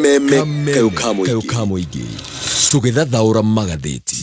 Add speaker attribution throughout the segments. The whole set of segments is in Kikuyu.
Speaker 1: Kameme kayũ ka
Speaker 2: kayũ
Speaker 1: mũingĩ.
Speaker 2: Ka mũingĩ tũgĩthathaũra magathĩti.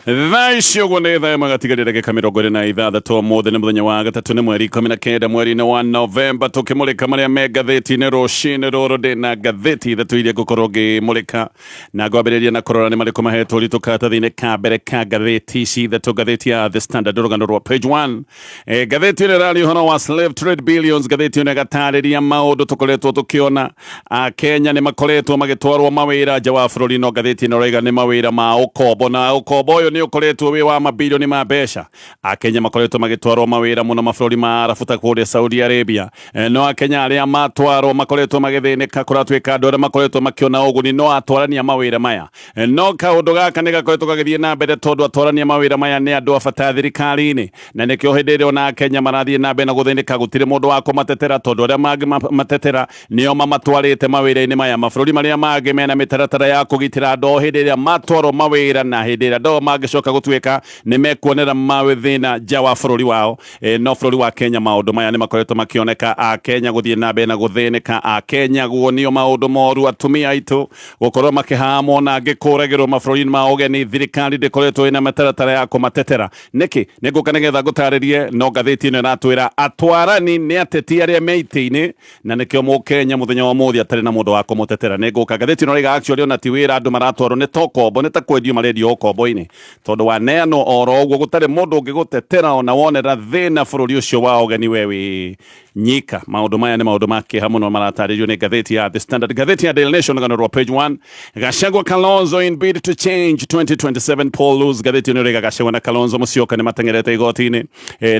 Speaker 3: Thaa ici ũguo nĩ thaa ĩmwe gatigarĩ ndagĩka 26. Ũmũthĩ nĩ mũthenya wa gatatũ, nĩ mweri 19 mweri-inĩ wa Novemba, tũkĩmũrĩka marĩa me ngathĩti-inĩ rũcinĩ rũrũ. Ndĩ na ngathĩti ithatũ iria ngũkorwo ngĩmũrĩka, na ngwambĩrĩria na kũrora nĩ marĩkũ mahetwo ũritũ karatathi-inĩ ka mbere ka ngathĩti ici ithatũ. Ngathĩti ya The Standard, rũgano rwa page 1. Ngathĩti ĩno ĩraria ũhoro wa slave trade billions. Ngathĩti ĩno ĩgatarĩria maũndũ tũkoretwo tũkĩona Akenya nĩ makoretwo magĩtwarwo mawĩra nja wa bũrũri, no ngathĩti ĩno ĩrauga nĩ mawĩra ma ũkombo, na ũkombo ũyũ nĩ ũkoretwo wĩ wa mabilioni ma mbeca. Akenya makoretwo magĩtwarwo mawĩra mũno mabũrũri ma Arabu ta kũrĩa Saudi Arabia. No Akenya arĩa matwarwo makoretwo magĩthĩnĩka. Kũratuĩka andũ arĩa makoretwo makĩona ũguni no atwarani a mawĩra maya. No kaũndũ gaka nĩ gakoretwo gagĩthiĩ na mbere tondũ atwarani a mawĩra maya nĩ andũ a bata thirikari-inĩ, na nĩkĩo hĩndĩ ĩrĩa ona Akenya marathiĩ na mbere na gũthĩnĩka, gũtirĩ mũndũ wa kũmatetera, tondũ arĩa mangĩmatetera nĩo mamatwarĩte mawĩra-inĩ maya. Mabũrũri marĩa mangĩ mena mĩtaratara ya kũgitĩra andũ ao hĩndĩ ĩrĩa matwarwo mawĩra, na hĩndĩ ĩrĩa andũ ao mangĩcoka gũtuĩka nĩ mekuonera mathĩna nja wa bũrũri wao. No bũrũri wa Kenya maũndũ maya nĩ makoretwo makĩoneka, Akenya gũthiĩ na mbere na gũthĩnĩka, Akenya guonio maũndũ moru, atumia aitũ gũkorwo makĩhahamwo na angĩ kũragĩrwo mabũrũri-inĩ ma ũgeni. Thirikari ndĩkoretwo ĩna mĩtaratara ya kũmatetera. Nĩkĩ? Nĩ ngũka nĩgetha ngũtarĩrie, no ngathĩti ĩno ĩratwĩra atwarani nĩ ateti arĩa me itĩ-inĩ, na nĩkĩo Mũkenya mũthenya wa ũmũthĩ atarĩ na mũndũ wa kũmũtetera. Nĩ ngũka. Ngathĩti ĩno ĩraiga actually ona ti wĩra andũ maratwarwo, nĩ ta ũkombo, nĩ ta kwendio marendio ũkombo-inĩ, tondũ waneanwo oro ũguo gũtarĩ mũndũ ũngĩgũtetera ona wonera thĩna bũrũri ũcio wa ũgeni we wĩ nyika. Maũndũ maya nĩ maũndũ ma kĩeha mũno maratarĩrio nĩ ngathĩti ya The Standard. Ngathĩti ya Daily Nation, rũgano rwa page 1, Gachagua Kalonzo in bid to change 2027 poll lose. Ngathĩti ĩno ĩraiga Gachagua na Kalonzo Musyoka nĩ mateng'erete igoti-inĩ,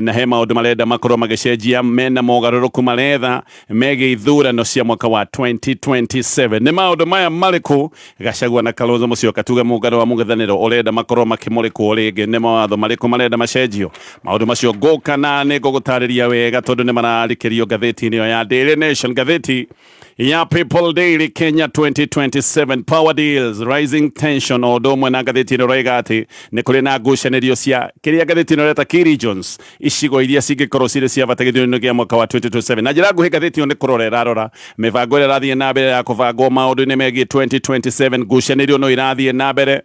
Speaker 3: na he maũndũ marenda makorwo magĩcenjia, mena mogarũrũku maretha megiĩ ithurano cia mwaka wa 2027. Nĩ maũndũ maya marĩkũ Gachagua na Kalonzo Musyoka, tuge mũngano wa mũng'ethanĩro, ũrenda makorwo makĩmũrĩkwo rĩngĩ? Nĩ mawatho marĩkũ marenda macenjio? Maũndũ macio ngũka na nĩ ngũgũtarĩria wega tondũ nĩ mararikĩrio ngathĩti-inĩ ĩyo ya Daily Nation. Ngathĩti ya People Daily, Kenya 2027 power deals rising tension. O ũndũ ũmwe na ngathĩti ĩno ĩroiga atĩ nĩ kũrĩ na ngucanĩrio cia kĩrĩa ngathĩti ĩno ĩreta key regions, icigo iria cingĩkorwo cirĩ cia bata gĩthurano kĩa mwaka wa 2027. Na njĩra nguhĩ, ngathĩti ĩyo nĩ kũrora ĩrarora mĩbango ĩrĩa ĩrathiĩ na mbere ya kũbangwo maũndũ-inĩ megiĩ 2027. Ngucanĩrio no irathiĩ na mbere,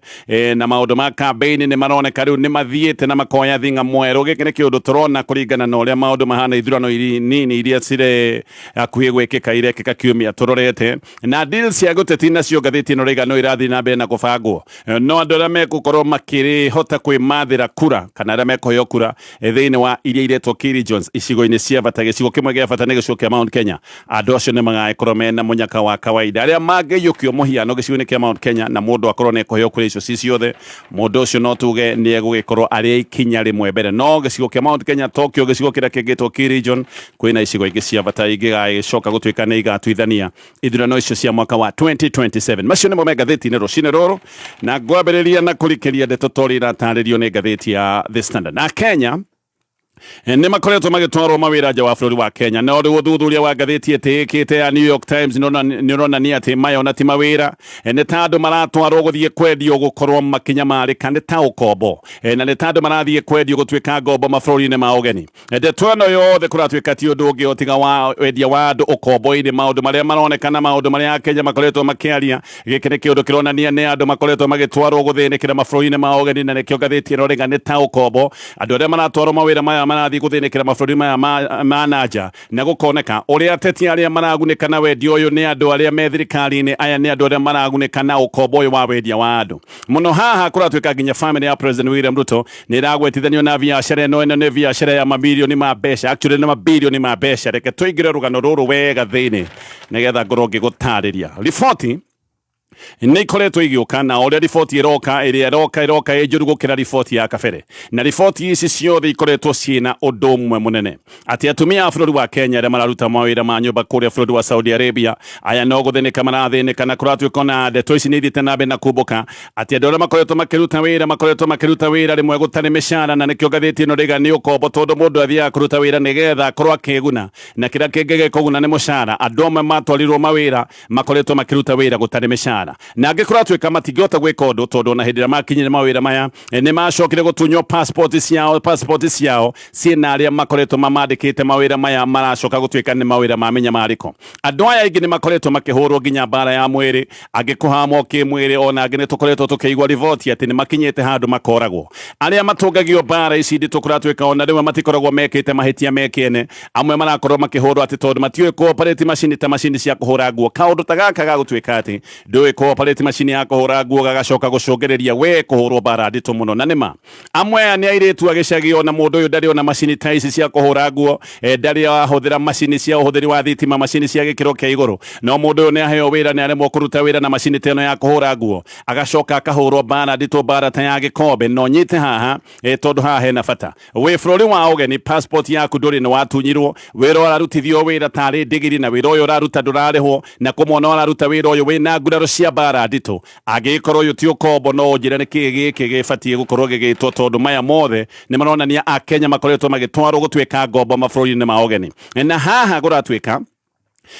Speaker 3: na maũndũ ma campaign nĩ maroneka rĩu nĩ mathiĩte na makoya thinga mwerũ. Gĩkĩ nĩ kĩũndũ tũrona kũringana na ũrĩa maũndũ mahana, ithurano nini iria cirĩ hakuhĩ gwĩkĩka, irekĩka kiumia tũrorete, na deal cia gũteti nacio ngathĩti ĩno rĩga no irathiĩ na mbere na kũbangwo. No andũ arĩa megũkorwo makĩhota kwĩmathĩra kura kana arĩa mekũheo kura thĩinĩ wa iria iretwo key regions, icigo-inĩ cia bata, gĩcigo kĩmwe gĩa bata nĩ gĩcigo kĩa Mount Kenya, andũ acio nĩ magagĩkorwo mena mũnyaka wa kawaida. Arĩa mangĩiyũkio mũhiano gĩcigo-inĩ kĩa Mount Kenya na mũndũ akorwo nĩ ekũheo kura icio ci ciothe, mũndũ ũcio no tuge nĩ egũgĩkorwo arĩ ikinya rĩmwe mbere. No gĩcigo kĩa Mount Kenya tokyo gĩcigo kĩrĩa kĩngĩtwo key region, kwĩna icigo ingĩ cia bata ingĩgagĩcoka gũtuĩka nĩ igatuithania ithurano icio cia mwaka wa 2027. Macio nĩmo me ngathĩti-inĩ rũcinĩ rũrũ, na ngwambĩrĩria na kũrikĩria ndeto torĩa iratarĩrio nĩ ngathĩti ya The Standard. Na Kenya nĩ makoretwo magĩtwarwo mawĩra nja wa bũrũri wa Kenya, no rĩu ũthuthuria wa ngathĩti ĩtĩĩkĩte ya New York Times nĩ ũronania atĩ maya ona ti mawĩra, nĩ ta andũ maratwarwo gũthiĩ kwendio, gũkorwo makĩnyamarĩka, nĩ ta ũkombo, na nĩ ta andũ marathiĩ kwendio gũtuĩka ngombo mabũrũri-inĩ ma ũgeni. Ndeto ĩno yothe kũratuĩka ti ũndũ ũngĩ o tiga wa wendia wa andũ ũkombo-inĩ. Maũndũ marĩa maronekana, maũndũ marĩa Akenya makoretwo makĩaria, gĩkĩ nĩ kĩũndũ kĩronania nĩ andũ makoretwo magĩtwarwo gũthĩnĩkĩra mabũrũri-inĩ ma ũgeni, na nĩkĩo ngathĩti ĩno rĩga nĩ ta ũkombo. Andũ arĩa maratwarwo mawĩra maya marathiĩ gũthĩnĩkĩra mabũrũri maya ma nanja, na gũkoneka ũrĩa ateti arĩa maragunĩka na wendia ũyũ nĩ andũ arĩa me thirikari-inĩ. Aya nĩ andũ arĩa maragunĩka na ũkombo ũyũ wa wendia wa andũ mũno. Haha kũratuĩka nginya family ya President William Ruto nĩ ĩragwetithanio na biacara ĩno. Ĩno nĩ biacara ya mamirioni ma mbeca, actually nĩ mabirioni ma mbeca. Reke tũingĩre rũgano rũrũ wega thĩinĩ nĩgetha ngorwo ngĩgũtarĩria. Riboti nĩ ikoretwo igĩũka, na ũrĩa riboti ĩroka, ĩrĩa ĩroka ĩroka ĩ njũru gũkĩra riboti ya kabere, na riboti ici ciothe ikoretwo ciĩna ũndũ ũmwe mũnene, atĩ atumia a bũrũri wa Kenya arĩa mararuta mawĩra ma nyũmba kũrĩa bũrũri wa Saudi Arabia, aya no gũthĩnĩka marathĩnĩka. Na kũratuĩka ona ndeto ici nĩ ithiĩte na mbere na kumbũka atĩ andũ arĩa makoretwo makĩruta wĩra makoretwo makĩruta wĩra rĩmwe gũtarĩ mĩcara, na nĩkĩo ngathĩti ĩno rĩga nĩ ũkombo, tondũ mũndũ athiaga kũruta wĩra nĩgetha akorwo akĩguna, na kĩrĩa kĩngĩgĩkũguna nĩ mũcara. Andũ amwe matwarirwo mawĩra makoretwo makĩruta wĩra gũtarĩ mĩcara. Mĩcara na angĩ kũratuĩka matingĩhota gwĩka ũndũ, tondũ ona hĩndĩ ĩrĩa makinyire mawĩra maya nĩ macokire gũtunywo passport ciao ciĩna arĩa makoretwo mamandĩkĩte. Mawĩra maya maracoka gũtuĩka nĩ mawĩra ma mĩnyamarĩko. Andũ aya aingĩ nĩ makoretwo makĩhũrwo nginya mbara ya mwĩrĩ, angĩ kũhamwo kĩmwĩrĩ, ona angĩ nĩ tũkoretwo tũkĩigua riboti atĩ nĩ makinyĩte handũ makoragwo. Arĩa matũngagio mbara ici nditũ kũratuĩka ona rĩmwe matikoragwo mekĩte mahĩtia mekĩene. Amwe marakorwo makĩhũrwo atĩ tondũ matiũĩ kũoperate macini ta macini cia kũhũra nguo. Kaũndũ ta gaka ga gũtuĩka atĩ ndũĩ kũoperate macini ya kũhũra nguo gagacoka gũcũngĩrĩria we kũhũrwo mbara nditũ mũno. Na nĩma amwe aya nĩ airĩtu a gĩcagi, ona mũndũ ũyũ ndarĩ ona macini ta ici cia kũhũra nguo, ndarĩ ahũthĩra macini cia ũhũthĩri wa thitima, macini cia gĩkĩro kĩa igũrũ, no mũndũ ũyũ nĩ aheo wĩra nĩ aremwo kũruta wĩra na macini ta ĩno ya kũhũra nguo, agacoka akahũrwo mbara nditũ, mbara ta ya gĩkombe. No nyite haha, tondũ haha hena bata. Wĩ bũrũri wa ũgeni, passport yaku ndũrĩ, nĩ watunyirwo wĩra, ũrarutithio wĩra tarĩ ndigiri, na wĩra ũyũ ũraruta ndũrarĩhwo, na kũmwe ona ũraruta wĩra ũyũ wĩna nguraro cia mbara nditũ. Angĩgĩkorwo ũyũ ti ũkombo, no ũnjĩre nĩ kĩĩ gĩkĩ gĩbatiĩ gũkorwo gĩgĩtwo, tondũ maya mothe nĩ maronania Akenya makoretwo magĩtwarwo gũtuĩka ngombo mabũrũri-inĩ ma ũgeni. Na haha kũratuĩka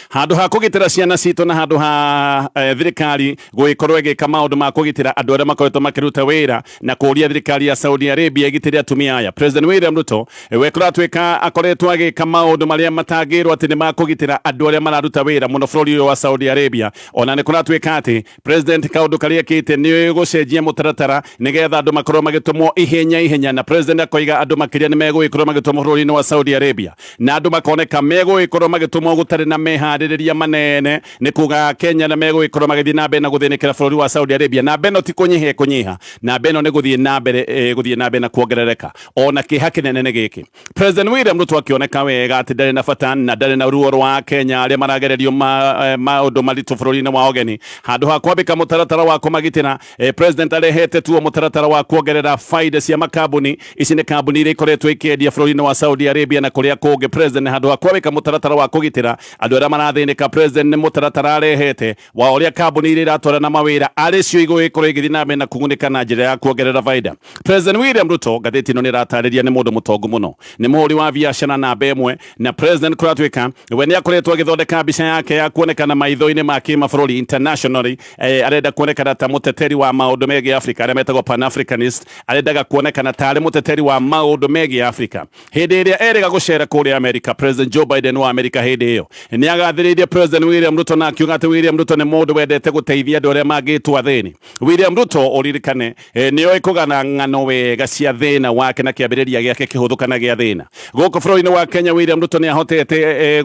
Speaker 3: handũ ha kũgitĩra ciana citũ na handũ ha thirikari gũgĩkorwo ĩgĩka maũndũ ma kũgitĩra andũ arĩa makoretwo makĩruta wĩra na kũũria thirikari ya Saudi Arabia ĩgitĩre atumia aya, President William Ruto we kũratuĩka akoretwo agĩka maũndũ marĩa matangĩrwo atĩ nĩ ma kũgitĩra andũ arĩa mararuta wĩra mũno bũrũri ũyũ wa Saudi Arabia. Ona nĩ kũratuĩka atĩ president kaũndũ karĩa ekĩte nĩ gũcenjia mũtaratara nĩgetha andũ makorwo magĩtũmwo ihenya ihenya, na president akoiga andũ makĩria nĩ megũgĩkorwo magĩtũmwo bũrũri-inĩ wa Saudi Arabia, na andũ makoneka megũgĩkorwo magĩtũmwo gũtarĩ na meharĩrĩria manene. Nĩ kuga Kenya na megũgĩkorwo magĩthiĩ na mbere na gũthĩnĩkĩra bũrũri wa Saudi Arabia. Namba ĩno ti kũnyiha ĩkũnyiha, namba ĩno nĩ gũthiĩ na mbere, gũthiĩ na mbere na kuongerereka. Ona kĩeha kĩnene nĩ gĩkĩ, President William Ruto akĩoneka wega atĩ ndarĩ na bata na ndarĩ na ruo rwa Kenya arĩa maragererio maũndũ maritũ bũrũri-inĩ wa ũgeni. Handũ ha kwambĩka mũtaratara wa kũmagitĩra, president arehete tuo mũtaratara wa kuongerera faida cia makambuni. Ici nĩ kambuni iria ikoretwo ikĩendia bũrũri-inĩ wa Saudi Arabia na kũrĩa kũngĩ. President, handũ ha kwambĩka mũtaratara wa kũgitĩra andũ arĩa marathĩnĩka, president nĩ mũtaratara arehete wa ũrĩa kambuni iria iratwarana mawĩra arĩ cio igũgĩkorwo igĩthiĩ na mbere na kũgunĩka na njĩra ya kuongerera faida. President William Ruto, ngathĩti ĩno nĩ ĩratarĩria, nĩ mũndũ mũtongu mũno, nĩ mũhũri wa biacara namba ĩmwe, na president kũratuĩka we nĩ akoretwo agĩthondeka mbica yake ya kuonekana maitho-inĩ ma kĩmabũrũri, internationally. Arenda kuonekana ta mũteteri wa maũndũ megiĩ Africa, arĩa metagwo pan-Africanist. Arendaga kuonekana tarĩ mũteteri wa maũndũ megiĩ Africa. Hĩndĩ ĩrĩa erĩga gũcera kũrĩa America, President Joe Biden wa America hĩndĩ ĩyo nĩ agathĩrĩirie President William Ruto na akiuga atĩ William Ruto nĩ mũndũ wendete gũteithia andũ arĩa mangĩtwo athĩni. William Ruto, ũririkane, nĩ oĩ kũgana ng'ano wega cia thĩna wake na kĩambĩrĩria gĩake kĩhũthũ kana gĩa thĩna gũkũ bũrũri-inĩ wa Kenya. William Ruto nĩ ahotete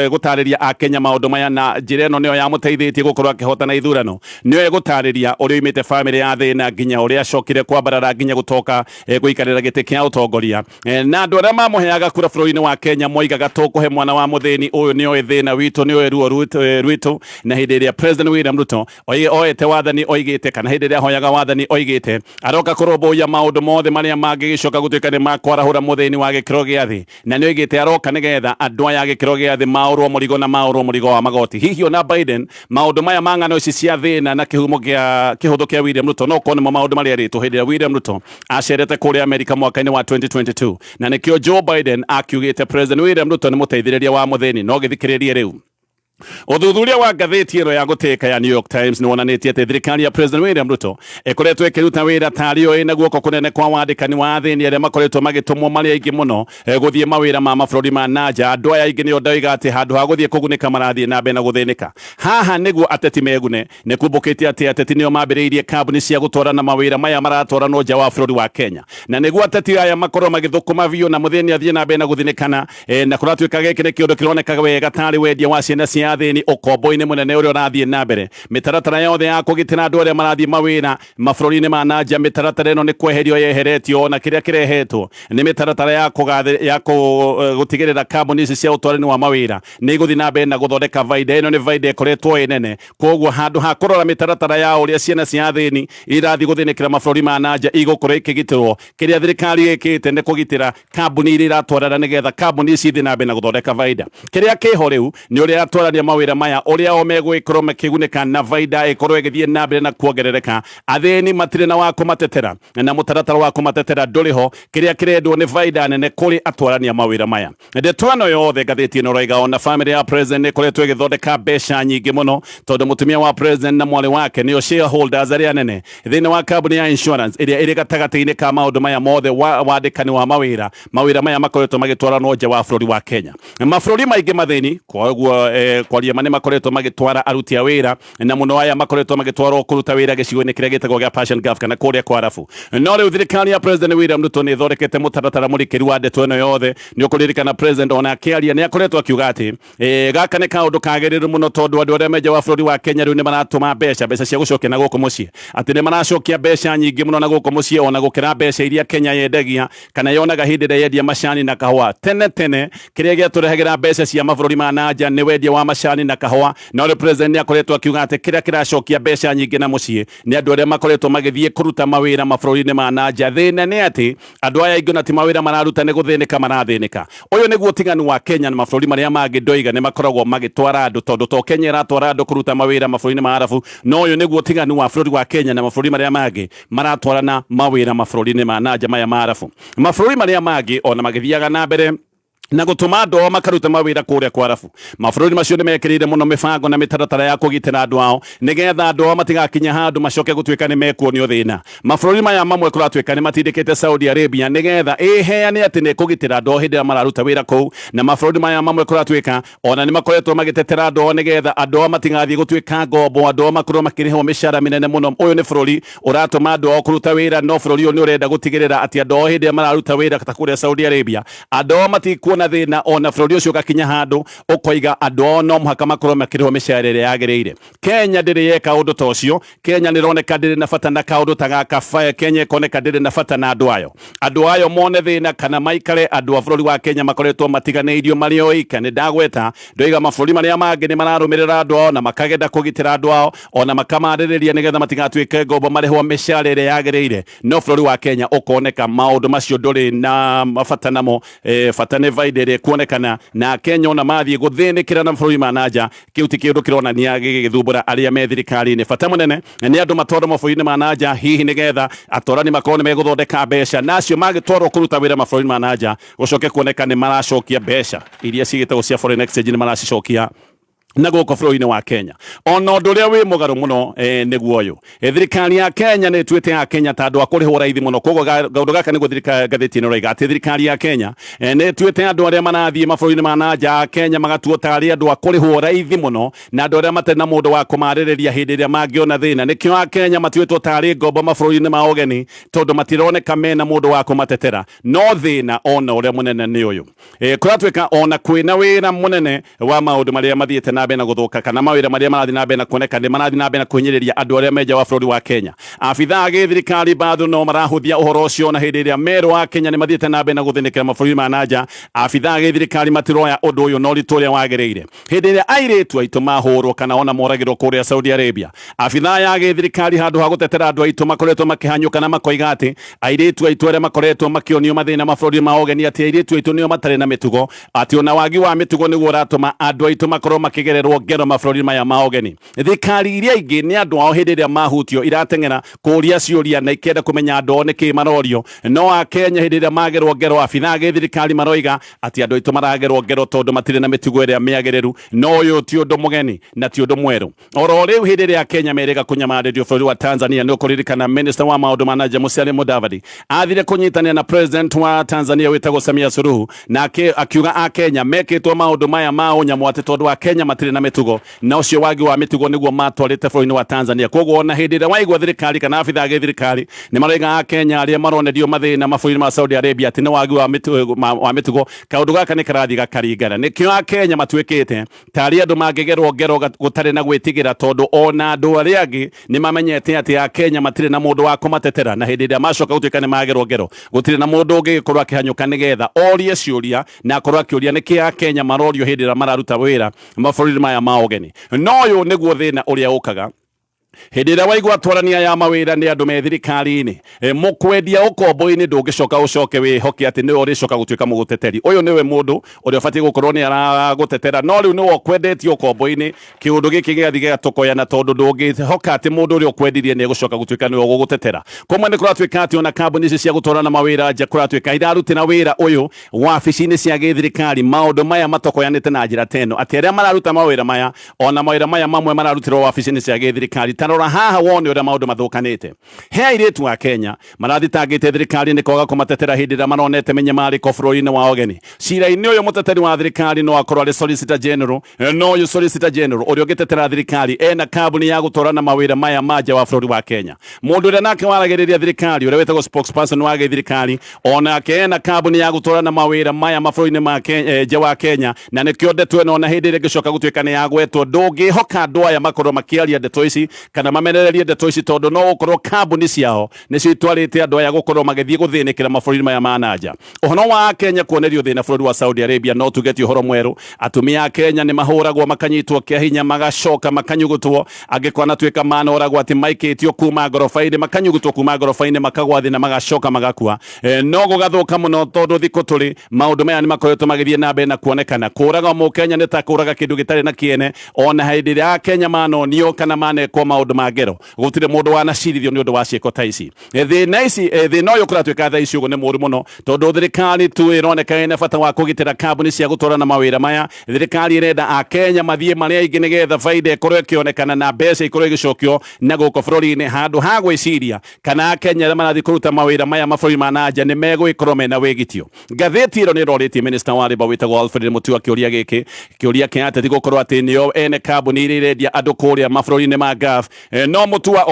Speaker 3: gũtarĩria akenya maũndũ maya, na njĩra ĩno nĩyo yamũteithĩtie gũkorwo akĩhotana ithurano. Nĩoĩ gũtarĩria ũrĩa oimĩte bamĩrĩ ya thĩna nginya ũrĩa acokire kwambarara nginya gũtoka gũikarĩra gĩtĩ kĩa ũtongoria. Na andũ arĩa mamũheaga kura bũrũri-inĩ wa Kenya moigaga, "Tũkũhe mwana wa mũthĩni ũyũ, nĩoĩ thĩna witũ, nĩoĩ ruo rwitũ." Na hĩndĩ ĩrĩa President William Ruto oete wathani oigĩte, kana hĩndĩ ĩrĩa ahoyaga wathani oigĩte aroka kũrũmbũiya maũndũ mothe marĩa mangĩgĩcoka gũtuĩka nĩ makwarahũra mũthĩni wa gĩkĩro gĩa thĩ, na nĩ oigĩte aroka nĩgetha andũ aya a gĩkĩro gĩa thĩ maũrwo mũrigo na maũrwo mũrigo wa magoti. Hihi ona Biden maũndũ maya ma ng'ano ici cia thĩna na kĩhumo kĩa kĩhũthũ kĩa William Ruto no korwo nĩmo maũndũ marĩa erĩtwo hĩndĩ ĩrĩa William Ruto acerete kũrĩa Amerika mwaka-inĩ wa 2022, na nĩkĩo Joe Biden akiugĩte President William Ruto nĩ mũteithĩrĩria wa mũthĩni. No gĩthikĩrĩrie rĩu. Ũthuthuria wa ngathĩti ĩno ya gũtĩĩka ya New York Times nĩ wonanĩtie atĩ thirikari ya President William Ruto ĩkoretwo ĩkĩruta wĩra tarĩ yo ĩna guoko kũnene kwa wandĩkani wa athĩni arĩa makoretwo magĩtũmwo marĩ aingĩ mũno gũthiĩ mawĩra ma mabũrũri ma nanja. Andũ aya aingĩ nĩo ndoiga atĩ handũ ha gũthiĩ kũgunĩka marathiĩ na mbere na gũthĩnĩka. Haha nĩguo ateti megune. Nĩ kumbũkĩte atĩ ateti nĩo mambĩrĩirie kambuni cia gũtwarana mawĩra maya maratwaranwo nja wa bũrũri wa Kenya, na nĩguo ateti aya makorwo magĩthũkũma biũ na mũthĩni athiĩ na mbere na gũthinĩkana. Na kũratuĩka gĩkĩ nĩ kĩũndũ kĩroneka wega tarĩ wendia wa ciana cia athĩni, ũkombo-inĩ mũnene ũrĩa ũrathiĩ na mbere. Mĩtaratara yothe ya kũgitĩra andũ arĩa marathiĩ mawĩra mabũrũri-inĩ ma nanja, mĩtaratara ĩno nĩ kweherio yeheretio, ona kĩrĩa kĩrehetwo nĩ mĩtaratara ya kũgathe ya gũtigĩrĩra kambuni ici cia ũtwarani wa mawĩra nĩ igũthiĩ na mbere na gũthondeka baida. Ĩno nĩ baida ĩkoretwo ĩ nene. Koguo handũ ha kũrora mĩtaratara ya ũrĩa ciana cia athĩni irathiĩ gũthĩnĩkĩra mabũrũri ma nanja igũkorwo ikĩgitĩrwo, kĩrĩa thirikari ĩkĩte nĩ kũgitĩra kambuni iria iratwarana nĩgetha kambuni ici ithiĩ na mbere na gũthondeka baida. Kĩrĩa kĩho rĩu nĩ ũrĩa atwarani atwarania mawĩra maya ũrĩa o megũgĩkorwo makĩgunĩka na baida ĩkorwo ĩgĩthiĩ na mbere na kuongerereka. Athĩni matirĩ na wa kũmatetera na mũtaratara wa kũmatetera ndũrĩ ho. Kĩrĩa kĩrendwo nĩ baida nene kũrĩ atwarania mawĩra maya. Ndeto ĩno yothe ngathĩti ĩno ĩroiga ona famĩlĩ ya president nĩ ĩkoretwo ĩgĩthondeka mbeca nyingĩ mũno, tondũ mũtumia wa president na mwarĩ wake nĩo shareholders arĩa nene thĩinĩ wa kambuni ya insurance ĩrĩa ĩrĩ gatagatĩ-inĩ ka maũndũ maya mothe wa wandĩkani wa mawĩra. Mawĩra maya makoretwo magĩtwaranwo nja wa bũrũri wa Kenya, mabũrũri maingĩ mathĩni. Koguo kwaria ma nĩ makoretwo magĩtwara aruti a wĩra, na mũno aya makoretwo magĩtwarwo kũruta wĩra gĩcigo-inĩ kĩrĩa gĩtagwo gĩa Persian Gulf kana kũrĩa kwa Arabu. No rĩu thirikari ya President William Ruto nĩ ĩthondekete mũtaratara mũrikĩru wa ndeto ĩno yothe. Nĩ ũkũririkana President ona akĩaria nĩ akoretwo akiuga atĩ gaka nĩ kaũndũ kagĩrĩru mũno, tondũ andũ arĩa me nja wa bũrũri wa Kenya rĩu nĩ maratũma mbeca cia gũcokia na gũkũ mũciĩ, atĩ nĩ maracokia mbeca nyingĩ mũno na gũkũ mũciĩ ona gũkĩra mbeca iria Kenya yendagia kana yonaga hĩndĩ ĩrĩa yendia macani na kahũa. Tene tene kĩrĩa gĩatũrehagĩra mbeca cia mabũrũri ma nanja nĩ wendia wa macani na kahũa, no rĩu President nĩ akoretwo akiuga atĩ kĩrĩa kĩracokia mbeca nyingĩ na mũciĩ nĩ andũ arĩa makoretwo magĩthiĩ kũruta mawĩra mabũrũri-inĩ ma nanja. Thĩna nĩ atĩ andũ aya aingĩ ona ti mawĩra mararuta, nĩ gũthĩnĩka marathĩnĩka. Ũyũ nĩguo ũtiganu wa Kenya na mabũrũri marĩa mangĩ. Ndoiga nĩ makoragwo magĩtwara andũ, tondũ to Kenya ĩratwara andũ kũruta mawĩra mabũrũri-inĩ ma Arabu, no ũyũ nĩguo ũtiganu wa bũrũri wa Kenya na mabũrũri marĩa mangĩ maratwarana mawĩra mabũrũri-inĩ ma nanja maya ma Arabu. Mabũrũri marĩa mangĩ ona magĩthiaga na mbere na gũtũma andũ ao makarute mawĩra kũrĩa kwa Arabu, mabũrũri macio nĩ mekĩrĩire mũno mĩbango na mĩtaratara ya kũgitĩra andũ ao, nĩgetha andũ ao matigakinya handũ macoke gũtuĩka nĩ mekuonio thĩna. Mabũrũri maya mamwe kũratuĩka nĩ matindĩkĩte Saudi Arabia nĩgetha ĩheane atĩ nĩ ĩkũgitĩra andũ ao hĩndĩ ĩrĩa mararuta wĩra kũu, na mabũrũri maya mamwe kũratuĩka ona nĩ makoretwo magĩtetera andũ ao nĩgetha andũ ao matigathiĩ gũtuĩka ngombo, andũ ao makorwo makĩrĩhwo mĩcara mĩnene mũno. Ũyũ nĩ bũrũri ũratũma andũ ao kũruta wĩra, no bũrũri ũyũ nĩ ũrenda gũtigĩrĩra atĩ andũ ao hĩndĩ ĩrĩa mararuta wĩra ta kũrĩa Saudi Arabia andũ ao matikuona thĩna, ona bũrũri ũcio ũgakinya handũ ũkoiga andũ ao no mũhaka makorwo makĩrĩhwo mĩcara ĩrĩa yagĩrĩire. Kenya ndĩrĩ yeka ũndũ ta ũcio. Kenya nĩ ĩroneka ndĩrĩ na bata na kaũndũ ta gaka. Kenya ĩkoneka ndĩrĩ na bata na andũ ayo, andũ ayo mone thĩna kana maikare. Andũ a bũrũri wa Kenya makoretwo matiganĩirio marĩ oika. Nĩ ndagweta ndoiga mabũrũri marĩa mangĩ nĩ mararũmĩrĩra andũ ao na makagenda kũgitĩra andũ ao ona makamarĩrĩria nĩgetha matigatuĩke ngombo, marĩhwo mĩcara ĩrĩa yagĩrĩire, no bũrũri wa Kenya ũkoneka maũndũ macio ndũrĩ na bata namo. Bata nĩ baida ĩrĩa ĩkuonekana, na Kenya ona mathiĩ gũthĩnĩkĩra na mabũrũri ma nanja, kĩu ti kĩũndũ kĩronania gĩgĩthumbũra arĩa me thirikari-inĩ. Bata mũnene nĩ andũ matwarwo mabũrũri-inĩ ma nanja, hihi nĩgetha atwarani makorwo nĩ megũthondeka mbeca, na acio magĩtwarwo kũruta wĩra mabũrũri ma nanja gũcoke kuoneka nĩ maracokia mbeca iria cigĩtagwo cia foreign exchange, nĩ maracicokia na gũkũ bũrũri-inĩ wa Kenya. Ona ũndũ ũrĩa wĩ mũgarũ mũno nĩguo ũyũ: thirikari ya Kenya nĩ ĩtuĩte ya Kenya ta andũ a kũrĩhwo raithi mũno. Koguo kaũndũ gaka nĩguo ngathĩti ĩno ĩroiga atĩ thirikari ya Kenya nĩ ĩtuĩte andũ arĩa marathiĩ mabũrũri-inĩ ma nanja a Kenya magatuo tarĩ andũ a kũrĩhwo raithi mũno na andũ arĩa matarĩ na mũndũ wa kũmarĩrĩria hĩndĩ ĩrĩa mangĩona thĩna. Nĩkĩo a Kenya matuĩtwo tarĩ ngombo mabũrũri-inĩ ma ũgeni, tondũ matironeka mena mũndũ wa kũmatetera. No thĩna ona ũrĩa mũnene nĩ ũyũ: kũratuĩka ona kwĩna wĩra mũnene wa maũndũ marĩa mathiĩte na mbere na gũthũka, kana mawĩra marĩa marathiĩ na mbere na kuoneka nĩ marathiĩ na mbere na kũhinyĩrĩria andũ arĩa me nja wa bũrũri wa Kenya, abithaa a gĩthirikari bado no marahũthia ũhoro ũcio. Na hĩndĩ ĩrĩa merwo a Kenya nĩ mathiĩte na mbere na gũthĩnĩkĩra mabũrũri ma nanja, abithaa a gĩthirikari matiroya ũndũ ũyũ na ũritũ ũrĩa wagĩrĩire. Hĩndĩ ĩrĩa airĩtu aitũ mahũrwo kana ona moragĩrwo kũrĩa Saudi Arabia, abithaa ya gĩthirikari handũ ha gũtetera andũ aitũ makoretwo makĩhanyũka na makoiga atĩ airĩtu aitũ arĩa makoretwo makĩonio mathĩna mabũrũri ma ũgeni, atĩ airĩtu aitũ nĩo matarĩ na mĩtugo, atĩ ona wagi wa mĩtugo nĩguo ũratũma andũ aitũ makorwo makĩgererwo ngero mabũrũri maya ma ũgeni. Thirikari iria ingĩ nĩ andũ ao hĩndĩ ĩrĩa mahutio irateng'era kũria ciũria na ikenda kũmenya andũ ao nĩkĩ marorio, no a Kenya hĩndĩ ĩrĩa magerwo ngero, abithaa a gĩthirikari maroiga atĩ andũ aitũ maragerwo ngero tondũ matirĩ na mĩtugo ĩrĩa mĩagĩrĩru. No ũyũ ti ũndũ mũgeni na ti ũndũ mwerũ. Oro rĩu hĩndĩ ĩrĩa Kenya merĩga kũnyamarĩrio bũrũri wa Tanzania, nĩ ũkũririkana minister wa maũndũ ma nanja Musalia Mudavadi athire kũnyitanĩra na president wa Tanzania wĩtagwo Samia Suluhu, na akiuga a Kenya mekĩtwo maũndũ maya ma ũnyamũ atĩ tondũ a Kenya matirĩ na mĩtugo, na ũcio wagi wa mĩtugo nĩguo matwarĩte bũrũri-inĩ wa Tanzania. Koguo ona hĩndĩ ĩrĩa waigua thirikari kana abithaa a gĩthirikari nĩ maroiga a Kenya arĩa maronerio mathĩna mabũrũri-inĩ ma Saudi Arabia atĩ nĩ wagi wa mĩtugo, kaũndũ gaka nĩ karathiĩ gakaringana. Nĩkĩo a Kenya matuĩkĩte tarĩ andũ mangĩgerwo ngero gũtarĩ na gwĩtigĩra, tondũ ona andũ arĩa angĩ nĩ mamenyete atĩ a Kenya matirĩ na mũndũ wa kũmatetera, na hĩndĩ ĩrĩa macoka gũtuĩka nĩ magerwo ngero, gũtirĩ na mũndũ ũngĩgĩkorwo akĩhanyũka nĩgetha orie ciũria na akorwo akĩũria nĩkĩ a Kenya marorio hĩndĩ ĩrĩa mararuta wĩra mabũrũri maya ma ũgeni. No ũyũ nĩguo thĩna ũrĩa ũkaga. Hĩndĩ ĩrĩa waigua atwarania ya mawĩra nĩ andũ me thirikari-inĩ, mũkwendia ũkombo-inĩ, ndũngĩcoka ũcoke wĩhoke atĩ nĩwe ũrĩcoka gũtuĩka mũgũteteri. Ũyũ nĩwe mũndũ ũrĩa ũbatiĩ gũkorwo nĩ aragũtetera, no rĩu nĩwe ũkwendetie ũkombo-inĩ. Kĩũndũ gĩkĩ gĩgathiĩ gĩgatũkoyana, tondũ ndũngĩhoka atĩ mũndũ ũrĩa ũkwendirie nĩ egũcoka gũtuĩka nĩwe ũgũgũtetera. Kũmwe nĩ kũratuĩka atĩ ona kambuni ici cia gũtwarana mawĩra nja kũratuĩka irarutĩra wĩra ũyũ wabici-inĩ cia gĩthirikari. Maũndũ maya matokoyanĩte na njĩra ta ĩno, atĩ arĩa mararuta mawĩra maya, ona mawĩra maya mamwe mararutĩrwo wabici-inĩ cia gĩthirikari. Ta rora haha wone ũrĩa maũndũ mathũkanĩte. He airĩtu a Kenya marathitangĩte thirikari nĩ kwaga kũmatetera hĩndĩ ĩrĩa maronete mĩnyamarĩko bũrũri-inĩ wa ũgeni. Cira-inĩ ũyũ mũteteri wa thirikari no akorwo arĩ Solicitor General, no ũyũ Solicitor General ũrĩa ũngĩtetera thirikari ena kambuni ya gũtwarana mawĩra maya ma nja wa bũrũri wa Kenya. Mũndũ ũrĩa nake waragĩrĩria thirikari, ũrĩa wĩtagwo spokesperson wa gĩthirikari, onake ena kambuni ya gũtwarana mawĩra maya mabũrũri-inĩ ma nja wa Kenya, na nĩkĩo ndeto ĩno ona hĩndĩ ĩrĩa ĩngĩcoka gũtuĩka nĩ yagwetwo, ndũngĩhoka andũ aya makorwo makĩaria ndeto ici kana mamenererie ndeto ici, tondũ no gũkorwo kambuni ciao nĩcio itwarĩte andũ aya gũkorwo magĩthiĩ gũthĩnĩkĩra mabũrũri maya ma nanja. Ũhoro wa Kenya kuonerio thĩna bũrũri wa Saudi Arabia no tuge ti ũhoro mwerũ. Atumia a Kenya nĩ mahũragwo, makanyitwo kĩa hinya, magacoka makanyugutwo, angĩ kwanatuĩka manoragwo atĩ maikĩtio kuma ngoroba-inĩ, makanyugutwo kuma ngoroba-inĩ, makagwa thĩ na magacoka magakua. No gũgathũka mũno, tondũ thikũ tũrĩ maũndũ maya nĩ makoretwo magĩthiĩ na mbere na kuonekana. Kũraga mũkenya nĩ ta kũraga kĩndũ gĩtarĩ na kĩene. Ona hĩndĩ ĩrĩa Akenya manonio kana manekwo maũndũ ma ngero, gũtirĩ mũndũ wanacirithio nĩ ũndũ wa ciĩko ta ici. Thĩna ici, thĩna ũyũ kũratuĩka thaa ici ũguo nĩ mũũru mũno, tondũ thirikari tu ĩroneka ĩna bata wa kũgitĩra kambuni cia gũtwarana mawĩra maya. Thirikari ĩrenda Akenya mathiĩ marĩ aingĩ nĩgetha baida ĩkorwo ĩkĩonekana na mbeca ikorwo igĩcokio na gũkũ bũrũri-inĩ, handũ ha gwĩciria kana Akenya arĩa marathiĩ kũruta mawĩra maya mabũrũri ma na nja nĩ megũgĩkorwo mena wĩgitio. Ngathĩti ĩno nĩ ĩrorĩtie Minister wa Labour wĩtagwo Alfred Mutua kĩũria gĩkĩ, kĩũria kĩa ateti gũkorwo atĩ nĩo ene kambuni iria irendia andũ kũrĩa mabũrũri-inĩ ma Gulf. No Mutua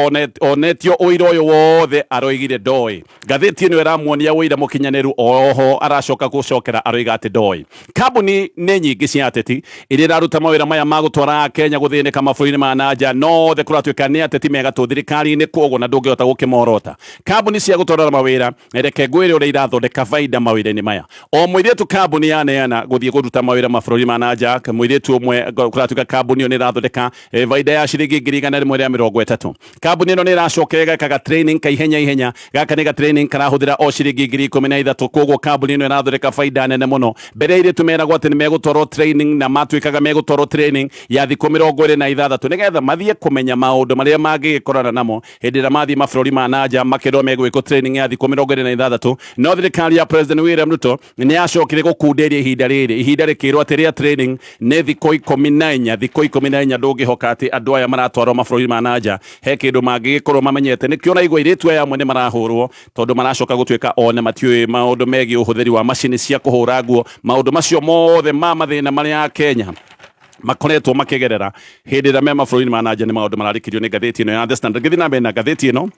Speaker 3: onetio ũira ũyũ wothe aroigire ndoĩ. Ngathĩti ĩno ĩramuonia ũira mũkinyanĩru, oho aracoka gũcokera aroiga atĩ ndoĩ. Kambuni nĩ nyingĩ cia ateti iria iraruta mawĩra maya ma gũtwara Akenya gũthĩnĩka mabũrũri-inĩ ma na nja, no othe kũratuĩka nĩ ateti me gatũ thirikari-inĩ, kwoguo na ndũngĩhota gũkĩmorota. Kambuni cia gũtwarana mawĩra, reke ngwĩre ũrĩa irathondeka baida mawĩra-inĩ maya. O mũirĩtu kambuni yaneana gũthiĩ kũruta mawĩra mabũrũri ma na nja, mũirĩtu ũmwe kũratuĩka kambuni ĩyo nĩ ĩrathondeka baida ya ciringi 130,000. Kambuni ĩno nĩ ĩracoka ĩgeka training ka ihenya ihenya. Gaka nĩ ga training karahũthĩra o ciringi 13,000, koguo kambuni ĩno ĩrathondeka baida nene mũno. Mbere airĩtu meragwo atĩ nĩ megũtwarwo training, na matuĩkaga megũtwarwo training ya thikũ 26 nĩgetha mathiĩ kũmenya maũndũ marĩa mangĩgĩkorana namo hĩndĩ ĩrĩa mathiĩ mabũrũri ma na nja, makĩrwo megwĩkwo training ya thikũ 26. No thirikari ya President William Ruto nĩ yacokire gũkunderia ihinda rĩrĩ, ihinda rĩkĩrwo atĩ rĩa training nĩ thikũ 14. Thikũ 14, ndũngĩhoka atĩ andũ aya maratwarwo mabũrũri ma na nja he kĩndũ mangĩgĩkorwo mamenyete. Nĩkĩo ũraigua airĩtu aya amwe nĩ marahũrwo, tondũ maracoka gũtuĩka ona matiũĩ maũndũ megiĩ ũhũthĩri wa macini cia kũhũra nguo. Maũndũ macio mothe ma mathĩna marĩa Kenya makoretwo makĩgerera hĩndĩ ĩrĩa me mabũrũri ma na nja nĩ maũndũ mararĩkĩrio nĩ ngathĩti ĩno ya The Standard. Ngĩthiĩ na mbere na ngathĩti ĩno,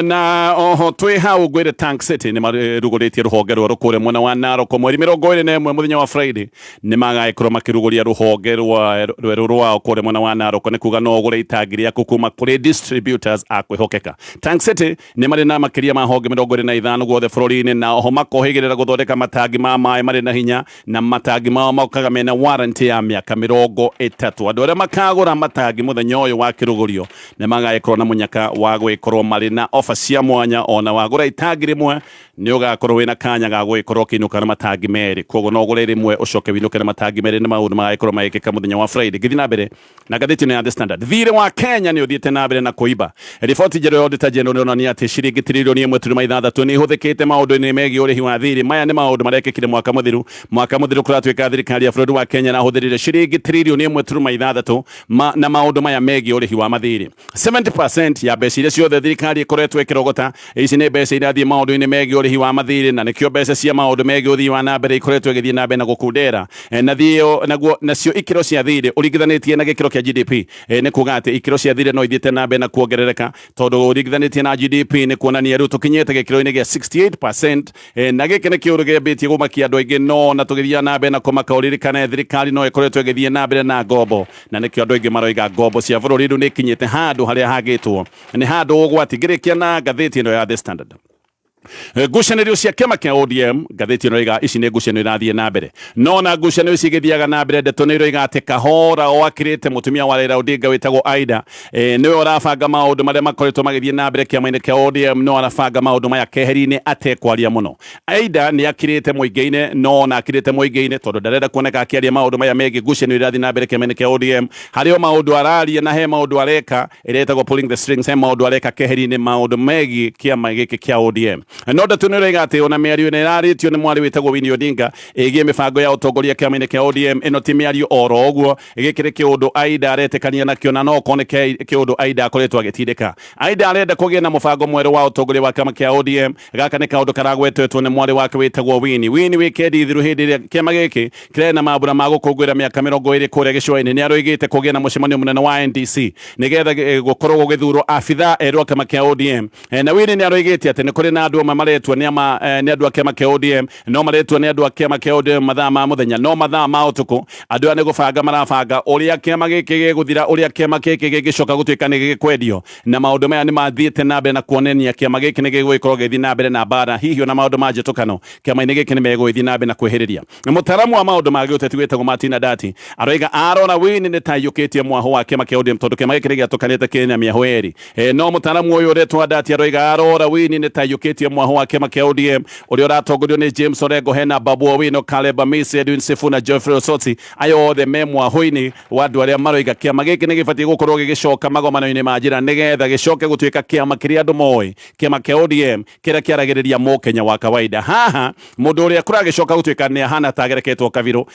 Speaker 3: na oho twĩ hau ngwĩre Tank City nĩ marugũrĩtie rũhonge rwerũ kũrĩa mwena wa Narok mweri 21 mũthenya wa Friday. Nĩ magagĩkorwo makĩrugũria rũhonge rwerũ rwao kũrĩa mwena wa Narok, nĩ kuga no ũgũre itangi rĩaku kuma kũrĩ distributors a kwĩhokeka. Tank City nĩ marĩ na makĩria ma honge 25 guothe bũrũri-inĩ, na oho makohĩgĩrĩra gũthondeka matangi ma maĩ marĩ na hinya, na matangi mao mokaga mena warranty ya mĩaka 30. Andũ arĩa makagũra matangi mũthenya ũyũ wa kĩrugũrio nĩ magagĩkorwo na mũnyaka wa gwĩkorwo marĩ na ofa cia mwanya. Ona wagũra itangi rĩmwe nĩ ũgakorwo wĩna kanya ga gũgĩkorwo ũkĩinũka na matangi merĩ, koguo no ũgũre rĩmwe ũcoke wĩinũke na matangi merĩ. Nĩ maũndũ magagĩkorwo magĩkĩka mũthenya wa Friday. Ngĩthiĩ na mbere na ngathĩti ĩno ya The Standard, thirĩ wa Kenya nĩ ũthiĩte na mbere na kũimba. Riboti njerũ ya Auditor General ĩronania atĩ ciringi 1.6 trillioni nĩ ihũthĩkĩte maũndũ-inĩ megiĩ ũrĩhi wa thirĩ. Maya nĩ maũndũ marekĩkire mwaka mũthiru. Mwaka mũthiru kũratuĩka thirikari ya bũrũri wa Kenya ĩrahũthĩrire ciringi 1.6 trillioni na maũndũ maya megiĩ ũrĩhi wa mathirĩ. 70% ya mbeca iria ciothe thirikari ĩkoretwo ĩkĩrogota, ici nĩ mbeca irathiĩ maũndũ-inĩ megiĩ ũrĩhi wa mathirĩ, na nĩkĩo mbeca cia maũndũ megiĩ ũthii wa na mbere ikoretwo ĩgĩthiĩ na mbere na gũkundera. Na thiĩ naguo nacio ikĩro cia thirĩ ũringithanĩtie na gĩkĩro kĩa GDP, nĩ kuga atĩ ikĩro cia thirĩ no ithiĩte na mbere na kuongerereka, tondũ ũringithanĩtie na GDP nĩ kuonania rĩu tũkinyĩte gĩkĩro-inĩ gĩa 68%. Na gĩkĩ nĩ kĩũndũ kĩambĩtie gũmakia andũ aingĩ. No na tũgĩthiaga na mbere na kũmaka, ũririkane thirikari no ĩkoretwo ĩgĩthiĩ na mbere na ngombo, na nĩkĩo andũ aingĩ maroiga ngombo cia bũrũri rĩu nĩ ikinyĩte handũ harĩa hagĩtwo nĩ handũ ũgwati. Ngĩrĩkia na ngathĩti ĩno ya The Standard. Ngucanĩrio cia kĩama kĩa ODM, ngathĩti ĩno ĩroiga ici nĩ ngucanio irathiĩ na mbere. No na ngucanio ici igĩthiaga na mbere, ndeto nĩ iroiga atĩ kahora o akĩrĩte mũtumia wa Raila Odinga wĩtagwo Aida nĩwe ũrabanga maũndũ marĩa makoretwo magĩthiĩ na mbere kĩama-inĩ kĩa ODM, no arabanga maũndũ maya keheri-inĩ atekwaria mũno. Aida nĩ akirĩte mũingĩ-inĩ, no ona akirĩte mũingĩ-inĩ tondũ ndarenda kuoneka akĩaria maũndũ maya megiĩ ngucanio irathiĩ na mbere kĩama-inĩ kĩa ODM. Harĩ o maũndũ araria na he maũndũ areka ĩrĩa ĩtagwo pulling the strings, he maũndũ areka keheri-inĩ maũndũ megiĩ kĩama gĩkĩ kĩa ODM. No ndeto nĩ ĩroiga atĩ ona mĩario ĩno ĩrarĩtio nĩ mwarĩ wĩtagwo Winnie Odinga ĩgiĩ mĩbango ya ũtongoria kĩama-inĩ kĩa ODM, ĩno ti mĩario oro ũguo, gĩkĩ nĩ kĩũndũ Aida aretĩkania nakĩo na no okorwo nĩ kĩũndũ Aida akoretwo agĩtindĩka. Aida arenda kũgĩe na mũbango mwerũ wa ũtongoria wa kĩama kĩa ODM. Gaka nĩ kaũndũ karagwetetwo nĩ mwarĩ wake wĩtagwo Winnie. Winnie wikendi thiru hĩndĩ ĩrĩa kĩama gĩkĩ kĩrarĩ na mambura ma gũkũngũĩra mĩaka 20 kũrĩa gĩcũa-inĩ, nĩ aroigĩte kũgĩe na mũcemanio mũnene wa NDC nĩgetha gũkorwo gũgĩthurwo abithaa erũ a kĩama kĩa ODM. Na Winnie nĩ aroigĩte atĩ nĩ kũrĩ na andũ amwe maretwo nĩ andũ a kĩama kĩa ODM, no maretwo nĩ andũ a kĩama kĩa ODM mathaa ma mũthenya, no mathaa ma ũtukũ andũ aya nĩ gũbanga marabanga ũrĩa kĩama gĩkĩ gĩgũthira, ũrĩa kĩama gĩkĩ gĩngĩcoka gũtuĩka nĩ gĩkwendio. Na maũndũ maya nĩ mathiĩte na mbere na kuonania kĩama gĩkĩ nĩ gĩgũgĩkorwo gĩgĩthiĩ na mbere na mbara, hihi ona maũndũ ma njĩtũkano kĩama-inĩ gĩkĩ nĩ megũgĩthiĩ na mbere na kwĩhĩrĩria. Mũtaramu wa maũndũ ma gĩũteti wĩtagwo Martin Andati aroiga arora Winnie nĩ ta aiyũkĩtie mwahũ wa kĩama kĩa ODM tondũ kĩama gĩkĩ nĩ gĩatũkanĩte kĩna mĩahũ ĩrĩ. No mũtaramu ũyũ ũretwo Andati aroiga arora Winnie nĩ ta aiyũkĩtie mwahũ wa kĩama kĩa ODM ũrĩa ũratongorio nĩ James Orengo, hena Babu Owino, Caleb Amisi, Edwin Sifuna, Geoffrey Osotsi, aya othe me mwahũ-inĩ wa andũ arĩa maroiga kĩama gĩkĩ nĩ gĩbatiĩ gũkorwo gĩgĩcoka magomano-inĩ ma njĩra nĩgetha gĩcoke gũtuĩka kĩama kĩrĩa andũ moĩ, kĩama kĩa ODM kĩrĩa kĩaragĩrĩria mũkenya wa kawaida. Haha mũndũ ũrĩa kũragĩcoka gũtuĩka nĩ ahana ta agereketwo kabirũ,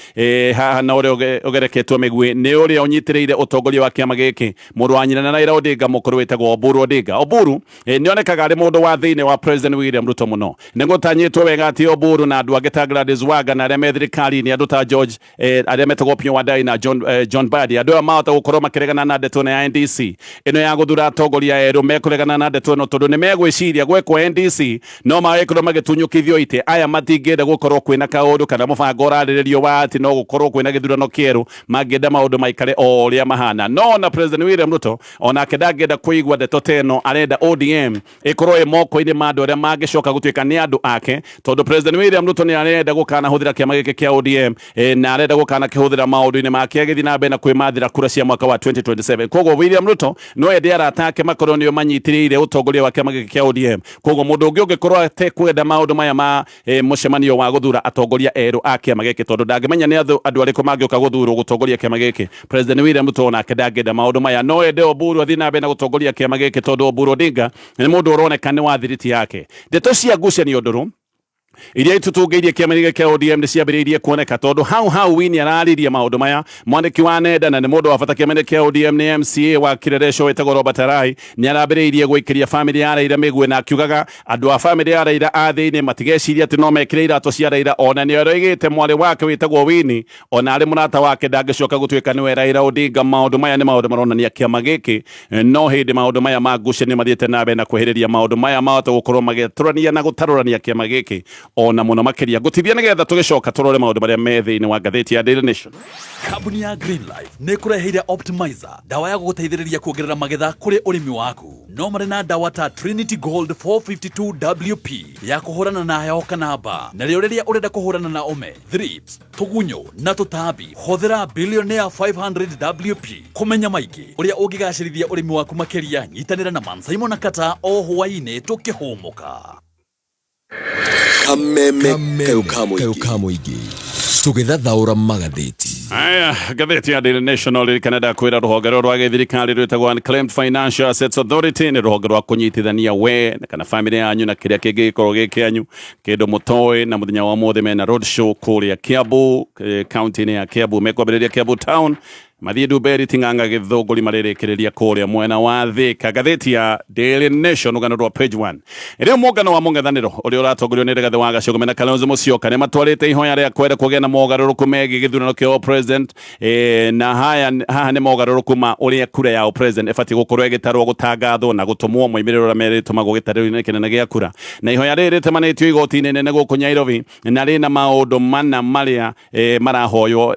Speaker 3: haha na ũrĩa ũgereketwo mĩguĩ nĩ ũrĩa ũnyitĩrĩire ũtongoria wa kĩama gĩkĩ, mũrũ wa nyina na Raila Odinga mũkũrũ wĩtagwo Oburu Odinga. Oburu nĩ onekaga arĩ mũndũ wa thĩinĩ wa President William Ruto mũno. Nĩ gũtanyĩtwo wega atĩ Oburu na andũ angĩ ta Gladys Wanga na arĩa me thirikari-inĩ, andũ ta George arĩa metagwo Opiyo Wandayi na John Mbadi, andũ aya mahota gũkorwo makĩregana na ndeto ĩno ya NDC ĩno ya gũthura atongoria erũ. Mekũregana na ndeto ĩno tondũ nĩ megwĩciria gwekwo NDC no magĩkorwo magĩtunyũkithio itĩ. Aya matingĩenda gũkorwo kwĩna kaũndũ kana mũbango ũrarĩrĩrio wa atĩ no gũkorwo kwĩna gĩthurano kĩerũ, mangĩenda maũndũ maikare o ũrĩa mahana. No na President William Ruto onake ndangĩenda kũigua ndeto ta ĩno, arenda ODM ĩkorwo ĩ moko-inĩ ma andũ arĩa mangĩcoka gũtuĩka nĩ andũ ake, tondũ President William Ruto nĩ arenda gũkanahũthĩra kĩama gĩkĩ kĩa ODM, na arenda gũkanakĩhũthĩra maũndũ-inĩ make agĩthiĩ na mbere na kwĩmathĩra kura cia mwaka wa 2027. Koguo William Ruto no ende arata ake makorwo nĩo manyitĩrĩire ũtongoria wa kĩama gĩkĩ kĩa ODM. Koguo mũndũ ũngĩ ũngĩkorwo atekwenda maũndũ maya ma mũcemanio wa gũthura atongoria erũ a kĩama gĩkĩ, tondũ ndangĩmenya nĩ andũ arĩkũ mangĩũka gũthurwo gũtongoria kĩama gĩkĩ, President William Ruto onake ndangĩenda maũndũ maya, no ende Oburu athiĩ na mbere na gũtongoria kĩama gĩkĩ, tondũ Oburu Odinga nĩ mũndũ ũroneka nĩ wa thiriti yake. Ndeto cia ngucanio ndũrũ iria itutungĩirie kĩama gĩkĩ kĩa ODM nĩ ciambĩrĩirie kuoneka, tondũ hau hau Winnie araririe maũndũ maya. Mwandĩki wa nenda na nĩ mũndũ wa bata kĩama-inĩ kĩa ODM nĩ MCA wa Kileleshwa wĩtagwo Robert Arai, nĩ arambĩrĩirie gũikĩria famĩlĩ ya Raila mĩguĩ na akiugaga andũ a famĩlĩ ya Raila a thĩinĩ matigeciria atĩ no mekĩre iratũ cia Raila. Ona nĩ aroigĩte mwarĩ wake wĩtagwo Winnie ona arĩ mũrata wake ndangĩcoka gũtuĩka nĩwe Raila Odinga. Maũndũ maya nĩ maũndũ maronania kĩama gĩkĩ no hĩndĩ maũndũ maya ma ngucanio mathiĩte na mbere na kwĩhĩrĩria maũndũ maya mahota gũkorwo magĩatũrania na gũtarũrania kĩama gĩkĩ ona mũno makĩria. Ngũtithia nĩgetha tũgĩcoka tũrore maũndũ marĩa me thĩinĩ wa ngathĩti ya Daily Nation.
Speaker 1: Kambuni ya Greenlife nĩ ĩkũreheire Optimizer, ndawa ya gũgũteithĩrĩria kuongerera magetha kũrĩ ũrĩmi waku. No marĩ na ndawa ta Trinity Gold 452 WP ya kũhũrana na heho kana mbaa, narĩo rĩrĩa ũrenda kũhũrana na ũme, thrips, tũgunyũ na tũtambi, hũthĩra Billionaire 500 WP. Kũmenya maingĩ ũrĩa ũngĩgacĩrithia ũrĩmi waku makĩria, nyitanĩra na Man Simon na Kata o hwaĩ-inĩ tũkĩhũmũka.
Speaker 2: Kameme kayũ ka mũingĩ tũgĩthathaũra magathĩti.
Speaker 3: Aya, ngathĩti ya Daily National ririkana ndakwĩra rũhonge rũrũ rwa gĩthirikari rwĩtagwo Unclaimed Financial Assets Authority nĩ rũhonge rwa kũnyitithania we kana famĩlĩ yanyu na kĩrĩa kĩngĩgĩkorwo gĩ kĩanyu, kĩndũ mũtoĩ. Na mũthenya wa ũmũthĩ mena road show kũrĩa Kiambu, kaunti-inĩ ya Kiambu. Mekwambĩrĩria Kiambu town, mathiĩ Ndumberi, Ting'ang'a, Gĩthũngũri, marĩrĩkĩrĩria kũrĩa mwena wa Thĩka. Ngathĩti ya Daily Nation rũgano rwa page 1. Rĩu mũngano wa mũng'ethanĩro ũrĩa ũratongorio nĩ Rigathĩ wa Gachagua na Kalonzo Musyoka nĩ matwarĩte ihoya rĩa kwenda kũgĩa na mogarũrũku megiĩ gĩthurano kĩa president, na haha nĩ mogarũrũku ma ũrĩa kura ya president ĩbatiĩ gũkorwo ĩgĩtarwo, gũtangathwo na gũtũmwo moimĩrĩro ũrĩa merĩtũmagwo gĩtarĩro-inĩ kĩnene gĩa kura. Na ihoya rĩrĩ rĩtemanĩtio igoti-inĩ nene gũkũ Nairobi na rĩna maũndũ mana marĩa marahoywo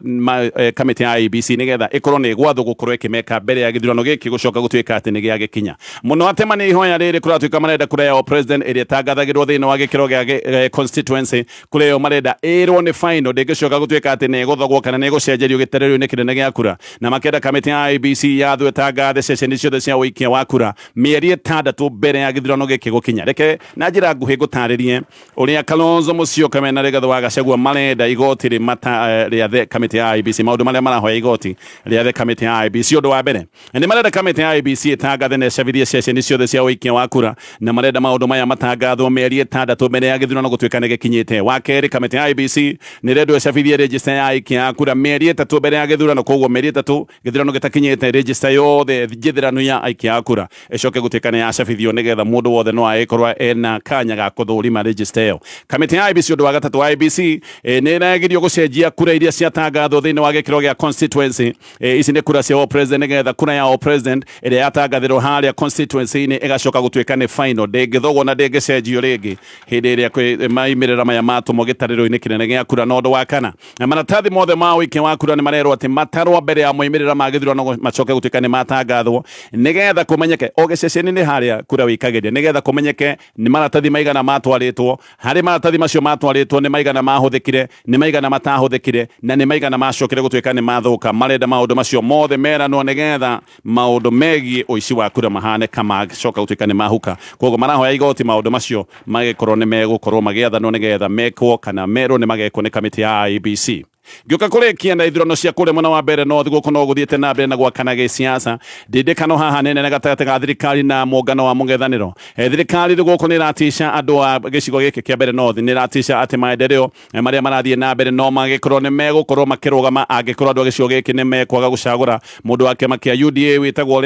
Speaker 3: kamĩtĩ ya IEBC nĩgetha ĩkorwo nĩ ĩgwathwo gũkorwo ĩkĩmeka mbere ya gĩthurano gĩkĩ gũcoka gũtuĩka atĩ nĩ gĩagĩkinya mũno. Atema nĩ ihoya rĩrĩ kũratuĩka marenda kura ya president ĩrĩa ĩtangathagĩrwo thĩinĩ wa gĩkĩro gĩa constituency, kũrĩa ĩyo marenda ĩrwo nĩ final, ndĩngĩcoka gũtuĩka atĩ nĩ ĩgũthogwo kana nĩ ĩgũcenjerio gĩtarĩrio-inĩ kĩnene gĩa kura. Na makenda kamĩtĩ ya IEBC yathwo ĩtangathe ceceni ciothe cia ũikia wa kura mĩeri 6 mbere ya gĩthurano gĩkĩ gũkinya. Reke na njĩra nguhĩ ngũtarĩrie ũrĩa Kalonzo Musyoka mena Rigathĩ wa Gachagua marenda igoti rĩathe kamĩtĩ ya IEBC, maũndũ marĩa marahoya igoti rĩathe kamĩtĩ ya IEBC. Ũndũ wa mbere, nĩ marenda kamĩtĩ ya IEBC ĩtangathe na ĩcabithie ceceni ciothe cia ũikia wa kura, na marenda maũndũ maya matangathwo mĩeri 6 mbere ya gĩthurano gũtuĩka nĩ gĩkinyĩte. Wa kerĩ, kamĩtĩ ya IEBC nĩ ĩrendwo ĩcabithie register ya aikia a kura mĩeri 3 mbere ya gĩthurano, koguo mĩeri 3 gĩthurano gĩtakinyĩte, register yothe njithĩranu ya aikia a kura ĩcoke gũtuĩka nĩ yacabithio, nĩgetha mũndũ wothe no agĩkorwo ena kanya ga kũthũrima register ĩyo. Kamĩtĩ ya IEBC, ũndũ wa gatatũ, IEBC nĩ ĩragerio gũcenjia kura iria ciatangathwo thĩinĩ wa gĩkĩro gĩa constituency. Ici nĩ kura cia all president, nĩgetha kura ya all president ĩrĩa yatangathĩrwo harĩa constituency-inĩ ĩgacoka gũtuĩka nĩ final, ndĩngĩthogwo na ndĩngĩcenjio rĩngĩ hĩndĩ ĩrĩa kwĩ maimĩrĩra maya matũmwo gĩtarĩro-inĩ kĩnene gĩa kura. Na ũndũ wa kana, maratathi mothe ma ũikia wa kura nĩ marerwo atĩ matarwo mbere ya moimĩrĩra ma gĩthurano macoke gũtuĩka nĩ matangathwo, nĩgetha kũmenyeke o gĩceceni-inĩ harĩa kura wĩikagĩria, nĩgetha kũmenyeke nĩ maratathi maigana matwarĩtwo, harĩ maratathi macio matwarĩtwo nĩ maigana mahũthĩkire, nĩ maigana matahũthĩkire, na nĩ maigana macokire gũtuĩka nĩ mathũka. Marenda maũndũ macio mothe meranwo, nĩgetha maũndũ megiĩ ũici wa kura mahanĩka macoka gũtuĩka nĩ mahuka. Koguo marahoya igoti maũndũ macio magĩkorwo nĩ megũkorwo magĩathanwo, nĩgetha mekwo kana merwo nĩ magekwo nĩ kamĩtĩ ya IEBC. Ngĩũka kũrĩkia na ithurano cia kũrĩa mwena wa mbere North, gũkũ no gũthiĩte na mbere na gwakana gĩsiasa. Ndindĩkano haha nene na gatagatĩ ga thirikari na mũngano wa mũng'ethanĩro. Thirikari rĩu gũkũ nĩ ĩratisha andũ a gĩcigo gĩkĩ kĩa mbere North, nĩ ĩratisha atĩ maendeleo marĩa marathiĩ na mbere no magĩkorwo nĩ megũkorwo makĩrũgama angĩkorwo andũ a gĩcigo gĩkĩ nĩ mekwaga gũcagũra mũndũ wa kĩama kĩa UDA wĩtagwo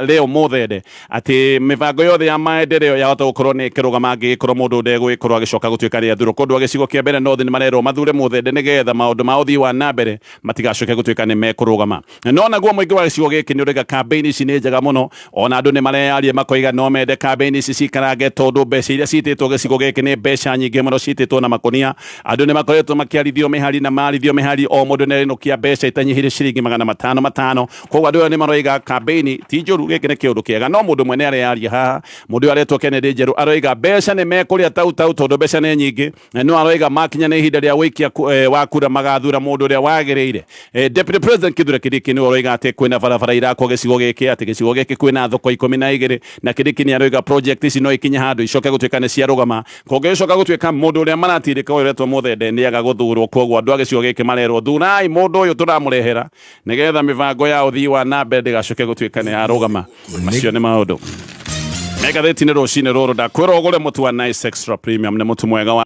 Speaker 3: Leo Muthende, atĩ mĩbango yothe ya maendeleo yahota gũkorwo nĩ ĩkĩrũgama angĩgĩkorwo mũndũ ndegũgĩkorwo agĩcoka gũtuĩka nĩ athurwo. Koguo andũ a gĩcigo kĩa mbere North nĩ marerwo mathure Muthende, nĩgetha maũndũ ma ũthii wa na mbere matigacoke gũtuĩka nĩ mekũrũgama. No naguo mũingĩ wa gĩcigo gĩkĩ nĩ ũraiga campaign ici nĩ njega mũno, ona andũ nĩ mareyaria makoiga no mende campaign ici cikarange, tondũ mbeca iria citĩtwo gĩcigo gĩkĩ nĩ mbeca nyingĩ mũno citĩtwo na makũnia. Andũ nĩ makoretwo makĩarithio mĩhari na marithio mĩhari, o mũndũ nĩ arenũkia mbeca itanyihĩire ciringi 500 500. Koguo andũ aya nĩ maroiga campaign ti njũru, gĩkĩ nĩ kĩũndũ kĩega. No mũndũ mwene areyaria haha, mũndũ ũyũ aretwo Kennedy Njeru, aroiga mbeca nĩ mekũrĩa tau tau, tondũ mbeca nĩ nyingĩ. No aroiga makinya nĩ ihinda rĩa gũikia wa kura magathura mũndũ ũrĩa wagĩrĩire. Deputy President Kithure Kindiki nĩwe ũroiga atĩ kwĩna barabara irakwo gĩcigo gĩkĩ, atĩ gĩcigo gĩkĩ kwĩna thoko 12, na Kindiki nĩ aroiga project ici no ikinye handũ icoke gũtuĩka nĩ ciarũgama kũngĩgĩcoka gũtuĩka mũndũ ũrĩa maratindĩka ũyũ ũretwo Muthende nĩ aga gũthurwo. Koguo andũ a gĩcigo gĩkĩ marerwo, thurai mũndũ ũyũ tũramũrehera, nĩgetha mĩbango ya ũthii wa na mbere ndĩgacoke gũtuĩka nĩ yarũgama. Macio nĩ maũndũ me ngathĩti-inĩ rũcinĩ rũrũ. Ndakwĩra ũgũre mũtu wa Nice Extra Premium, nĩ mũtu mwega wa